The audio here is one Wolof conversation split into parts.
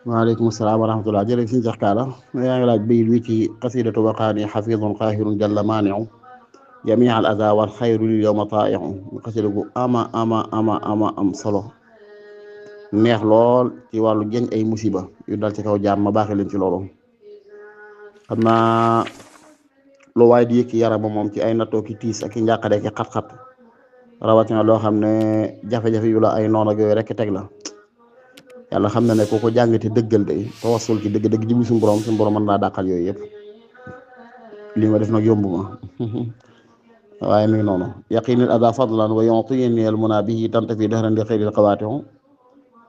waaleykum salaam wa rahmatulah jërëjëf si Cheikh Kaala yaa ngi laaj bayit wi ci qasidatu waqaani xafidun qaahirun jalla maaniu jamii al aza wal xayru lil yowma taaiu xasida gu ama am solo neex lool ci wàllu jëñ ay musiba yu dal ci kaw jaam ma baaxee leen ci loolu xam naa lu waay di yëkki yarama moom ci ay nattoo ki tiis ak i njàqare ki xat-xat rawatina loo xam ne jafe-jafe yu la ay noon ak yooyu rek teg la yàlla xam na ne koo ko jàngate dëggal day tawassul ci dëgg-dëgg jublu suñu borom mën naa dàqal yooyu yëpp li ma def nag yomb ma waaye mi ngi noonu yaqinil ada fadlan wa yutini al muna bihi tantafi dahran li xayril qawaati'u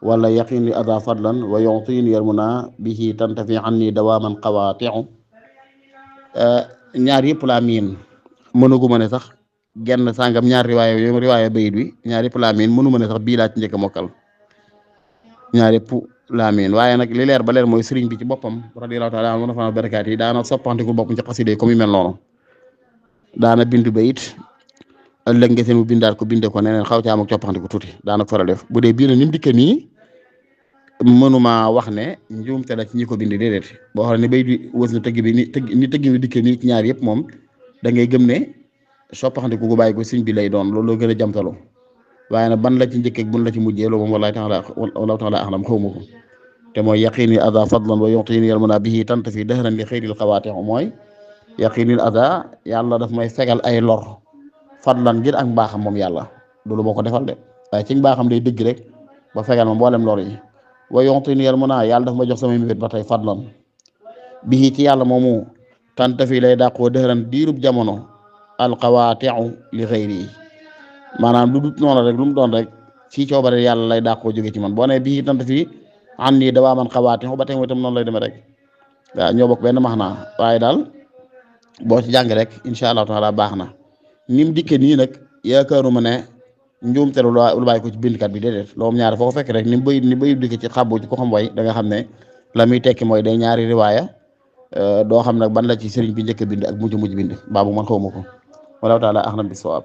wala yaqinil ada fadlan wa yutini al muna bihi tantafi anni dawaman qawaati'u ñaar yëpp laa miin mënuguma ne sax genn sàngam ñaar riwaaya bayit wi ñaar yëpp laa miin mënuma ne sax bii laa ci njëkk a mokkal ñaar yëpp laa miin waaye nag li leer ba leer mooy sëriñ bi ci boppam radiyallahu taala anhu nafa barakaat yi daana soppantiku boppam ci xaside comme yu mel noonu daana bindu bayit ëllëg nga seen mu bindaat ko binde ko neneen xaw caam ak coppantiku tuuti daana ko faral def bu dee bii na ni mu dikke nii mënuma wax ne njuumte la ci ñi ko bind déedéet boo xam ne bayit bi wës na tëgg bi ni tëgg bi dikke nii ci ñaar yëpp moom da ngay gëm ne soppantiku gu bàyyi ko sëriñ bi lay doon loolu loo gën a jamtalu waaye nag ban la ci njëkk ak ban la ci mujjee loolu moom wallahu taala axlam xaw ma ko te mooy yaqini ada fadlan wa yu'tini yalmuna bihi tant fi dahran li xayril qawaati'u mooy yaqinil ada yàlla daf may fegal ay lor fadlan ngir ak mbaaxam moom yàlla loolu moo ko defal de waaye ci mbaaxam day dëgg rek ba fegal ma mboolem lor yi wa yu'tini yalmuna yàlla daf may jox samay mbébét ba tey fadlan bihi ci yàlla moomu tant fi lay dàqoo dahran diirub jamono al qawaati'u li xayri maanaam lu dut noonu rek lu mu doon rek ci coobare yàlla lay dàqoo jóge ci man boo nee bii tant fii an nii dawaa man xawaati ba tey mooy itam noonu lay demee rek waaw ñoo bokk benn max naa waaye daal boo ci jàng rek incha allahu taala baax na ni mu dikkee nii nag yaakaaruma ne njuumte lu bàyyi ko ci bindkat bi déedéet loolu ñaari foo ko fekk rek ni bayit dikkee ci xàbbu ci ko xam way da nga xam ne la muy tekki mooy day ñaari riwaaya doo xam nag ban la ci sëriñ bi njëkk a bind ak mujj bind baabu man xaw ma ko wallahu taala axnam bi sawaab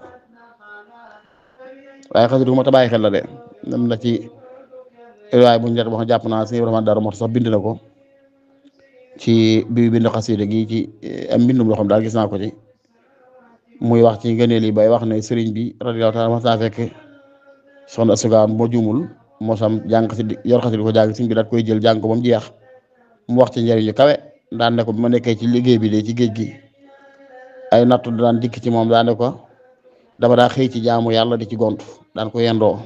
waaye xasida ma ta bàyyi xel la de dem na ci waaye bu njëkk boo xam jàpp naa sëñ Ibrahima Dara moo sax bind na ko ci bi bind xasida gi ci am mbindum loo xam daal gis naa ko ci muy wax ci ngëneel yi bay wax ne sëriñ bi radiyallahu taala ma saa fekk soxna Asugaan moo juumul moo sam jàng xasida yor xasida ko jàng sëriñ bi daat koy jël jàng ko ba mu jeex mu wax ci njëriñ yu kawe daan ne ko bi ma nekkee ci liggéey bi de ci géej gi ay nattu daan dikk ci moom daan ne ko dama daa xëy ci jaamu yàlla di ci gont daan ko yendoo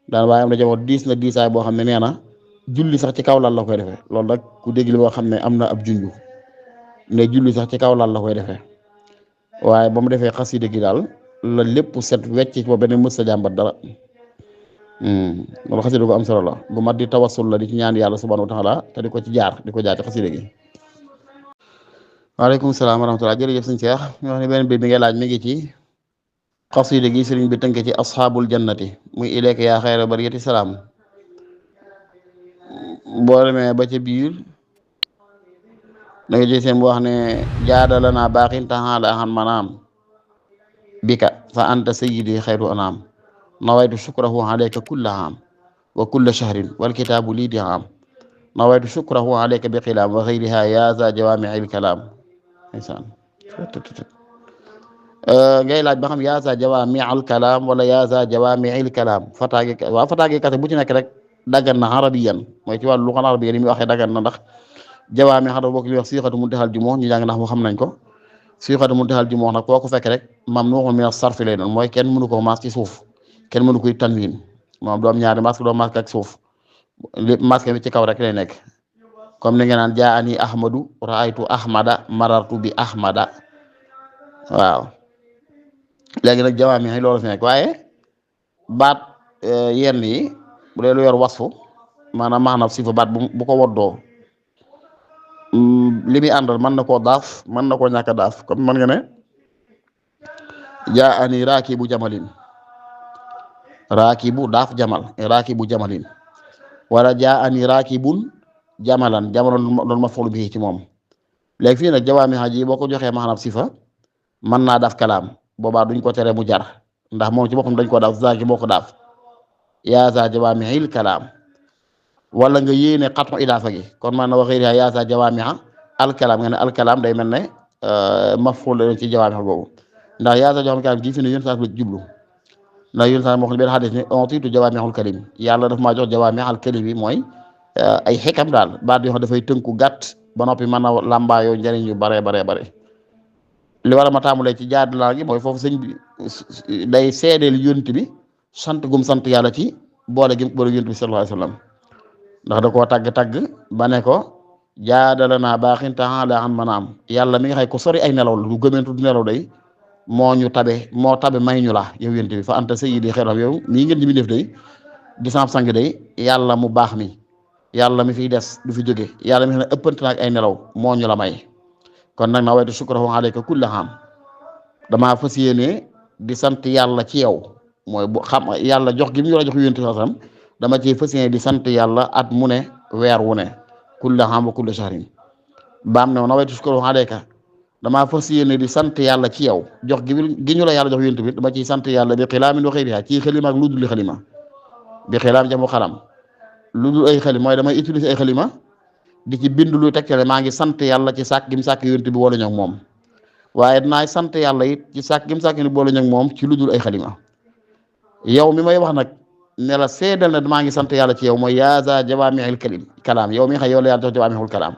daan waaye am na jamono diis na diisaay boo xam ne nee na julli sax ci kaw lal la koy defee loolu nag ku dégg li boo xam ne am na ab junju ne julli sax ci kaw lal la koy defee waaye ba mu defee xasida gi daal la lépp set wecc ba benn mës sa jàmbat dara loolu xasida ko am solo la bu mat di tawassul la di ci ñaan yàlla subhanahu wa taala te di ko ci jaar di ko jaar ci xasida gi. waaleykum salaam wa rahmatulah jërëjëf sëñ Cheikh ñu wax ne beneen bi ngay laaj mi ngi ci xasida gi sëriñ bi tënk ci asxaabul jannati muy ilayka yaa xayra bariyati salaam boo demee ba ca biir da nga gis seen bu wax ne jaadala naa baaxin taxaala axan manaam bika fa anta sayyidi xayru anaam nawaytu shukrahu alayka kulla aam wa kulla shahrin wal kitaabu lii di aam nawaytu shukrahu alayka bi xilaam wa xayriha yaa za jawaami'il kalaam ngay laaj ba xam yaa za jawaami'il kalaam wala yaa za jawaami'il kalaam fataage kase bu ci nekk rek daggan na arabiyan mooy ci wàllu luxal arabiyan yi muy waxee daggan na ndax jawaami xam bokk li wax siixatu muntahal jumuux ñu jàng ndax mu xam nañ ko siixatu muntahal jumuux nag koo ko fekk rek mamnuuxun mina sarfi lay doon mooy kenn mënu ko maas ci suuf kenn mënu koy tanwiin moom doom ñaari masque doom masque ak suuf masque bi ci kaw rek lay nekk comme ni nga naan jaani ahmadu raaytu ahmada marartu bi ahmada waaw léegi nag jawaami xëy loolu fi nekk waaye baat yenn yi bu dee lu yor wasfu maanaam maanaam sifa baat bu ko woddoo li muy àndal mën na koo daaf mën na koo ñàkk a daaf comme mën nga ne jaa ani raakibu jamalin raakibu daaf jamal raakibu jamalin wala jaa ani raakibun jamalan loolu ma foolu bi ci moom léegi fii nag jawaami xaaj yi boo ko joxee maanaam sifa mën naa daaf kalaam boobaa duñ ko tere mu jar ndax moom ci boppam dañ ko daaf zaaki moo ko daaf yaa za jawaami xil kalaam wala nga yéene xatmu idaafa gi kon man na waxee yaa sa jawaamiha alkalaam nga ne alkalaam day mel ne maful la ci jawaamiha boobu ndax yaa sa jawaamiha kalaam gi fi ne yéen saa la jublu ndax yéen saa moo xam ne benn xadis ni ontiitu jawaamihul kalim yàlla daf maa jox jawaamihal kalim bi mooy ay xikam daal baat yoo xam dafay tënku gàtt ba noppi mën a làmbaayoo njëriñ yu baree baree bare li war a ma taamulee ci jaad laa gi mooy foofu sëñ bi day seedeel yonent bi sant gum sant yàlla ci boole gi boole yonent bi sallallahu alayhi wa sallam ndax da koo tàgg-tàgg ba ne ko jaadala naa baaxin taala an manaam yàlla mi nga xay ko sori ay nelaw la du gëmeentu du nelaw day moo tabe may ñu la yow yonent bi fa anta sayyidi xeeram yow mii ngeen di mi def day di samp sang day yàlla mu baax mi yàlla mi fiy des du fi jóge yàlla mi xam ne ëppante naag ay nelaw moo ñu la may kon nag na waytu sukrahu alayka kulla xam damaa fas yéene di sant yàlla ci yow mooy bu xam yàlla jox gi mu war a jox yonent bi sallam dama ci fas yéene di sant yàlla at mu ne weer wu ne kulla xam wa kulla shahrin baam ne na waytu sukrahu alayka damaa fas yéene di sant yàlla ci yow jox gi ñu la yàlla jox yonent bi dama ciy sant yàlla bi xilaamin wa xëyriha ci xalima ak lu dul xalima bi xilaam jamu xalam lu dul ay xalima mooy damay utiliser ay xalima di ci bind luy tegtale maa ngi sant yàlla ci sàkk gi mu sàkk yonent bi boole ñoog moom waaye dinaay sant yàlla it ci sàkk gi mu sàkk ni boole ñoog moom ci lu dul ay xalima yow mi may wax nag ne la seedal na maa ngi sant yàlla ci yow mooy yaaza jawaamihil kalaam yow mi nga xam yow la yàlla jox jawaamihul kalaam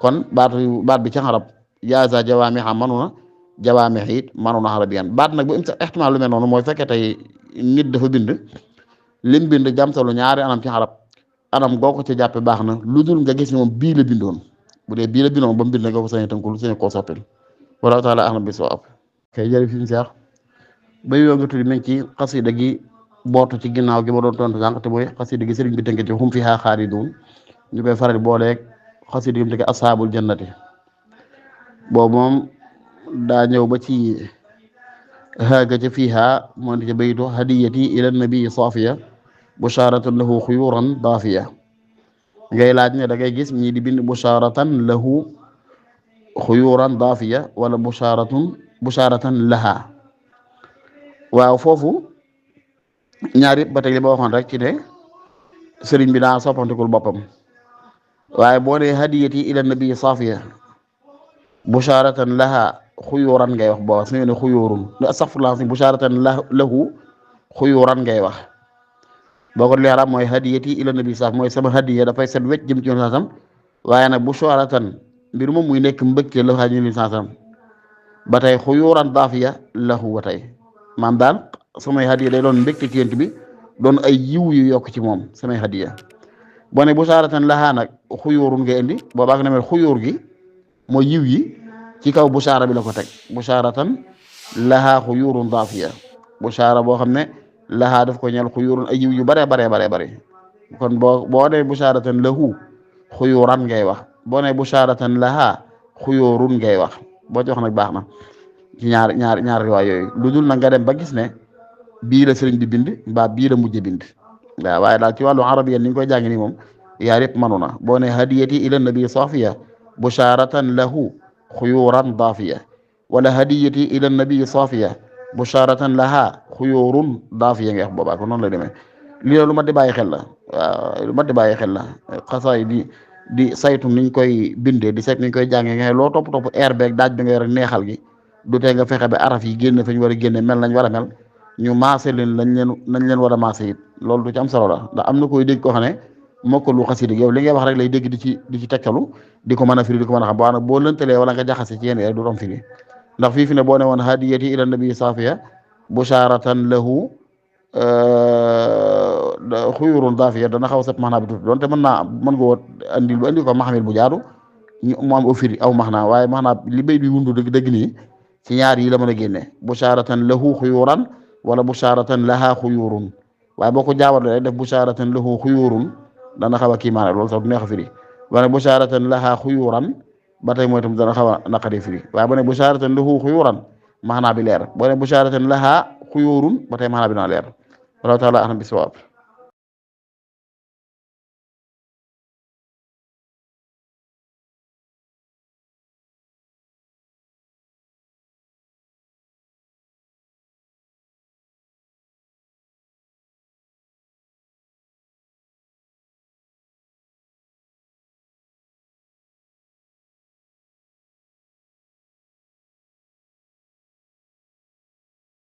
kon baat bi ca xarab yaaza jawaamiha manuna jawaamih it manuna arabiyan baat nag bu ixtimaal lu mel noonu mooy fekkee tey nit dafa bind lim bind jamtalu ñaari anam ci xarab anam goo ko ci jàppe baax na lu dul nga gis ne moom bii la bindoon bu dee bii la bindoon ba mu bind nga ko sañ tënkul sañ koo soppil wallahu taala ahlam bi sawaab kay jërëjëf fi mu seex ba yoo nga tuddi mi ngi ci xasida gi bootu ci ginnaaw gi ma doon tontu sànq te mooy xasida gi sëriñ bi tënk ci hum fiha xaalidun ñu koy faral booleeg xasida gi mu tënk ashaabul jannati boobu moom daa ñëw ba ci haaga ca fiiha moo di ca baytu hadiyati ila nabii saafiya busharatan lahu xuyuran daafiya ngay laaj ne da ngay gis ñii di bind busharatan lahu xuyuran daafiya wala busharatan laha waaw foofu ñaar yëpp ba tey li ma waxoon rek ci ne sëriñ bi daa soppantikul boppam waaye boo dee hadiyati ila nabii saafiya busharatan laha xuyuran ngay wax booba su ñu ne xuyurun astaghfirullah busharatan lahu xuyuran ngay wax boo ko leeral mooy hadiyati ila nabi saaf mooy sama hadiya dafay set wecc jëm ci yoon saasam waaye nag busharatan mbir moom muy nekk mbëgte la xaaj ñu saasam ba tey xuyuran daafiya lahu ba tey maam daal samay hadiya day doon mbëgte ci yent bi doon ay yiw yu yokk ci moom samay hadiya boo ne busharatan laha nag xuyurun ngay indi boobaa ne mel xuyur gi mooy yiw yi ci kaw bushara bi la ko teg busharatan laha xuyurun daafiya bushara boo xam ne laha daf ko ñeel xuyurun ay yiw yu bare bare bare bare kon boo ne busharatan lahu xuyuran ngay wax boo ne busharatan laha xuyurun ngay wax boo ci wax nag baax na ci ñaar riwaay yooyu lu dul na nga dem ba gis ne bii la sëriñ bi bind mbaa bii la mujj bind waaw waaye daal ci wàllu arabiya ni ñu koy jàng ni moom yaar yëpp manu na boo ne hadiyati ila nabi safiya busharatan lahu xuyuran daafiya wala hadiyati ila nabi safiya busharatan laha xuyurun daafiya nga wax boobaa ko noonu la demee lii la lu ma di bàyyi xel la waaw lu ma di bàyyi xel la xasaay di saytu niñ koy bindee di saytu niñ koy jàngee nga loo topp air beeg daaj bi nga rek neexal gi du tee nga fexe ba araf yi génne fa ñu war a génne mel nañ war a mel ñu maase leen nañ leen war a maase it loolu du ci am solo la ndax am na koy dégg koo xam ne mokk lu xasida yow li ngay wax rek lay dégg di ci tekkalu di ko mën a firi di ko mën a xam boo boo lëntalee wala nga jaxase ci yéen rek du doon firi ndax fii fi ne boo ne woon hadiyati ila nabi safiya busharatan lahu xuyurun daafiya dana xaw a sat maxnaa bi tuuti doonte mën nga andil ba andi ko maxamil bu jaadu mu am au firi aw maxnaa waaye maxnaa li bay bi wundu dëgg nii ci ñaar yi la mën a génne busharatan lahu xuyuran wala busharatan laha xuyurun waaye boo ko jaawale def busharatan lahu xuyurun dana xaw a kii maanaam loolu sax du neex a firi waaye busharatan laha xuyuran ba tey mooy tam dana xaw a naqari firi waaye bu ne busharatan lahu xuyuran maxnaa bi leer boo ne busharatan laha xuyurun ba tey maxnaa bi dana leer wallahu taala ahlam bi sawaab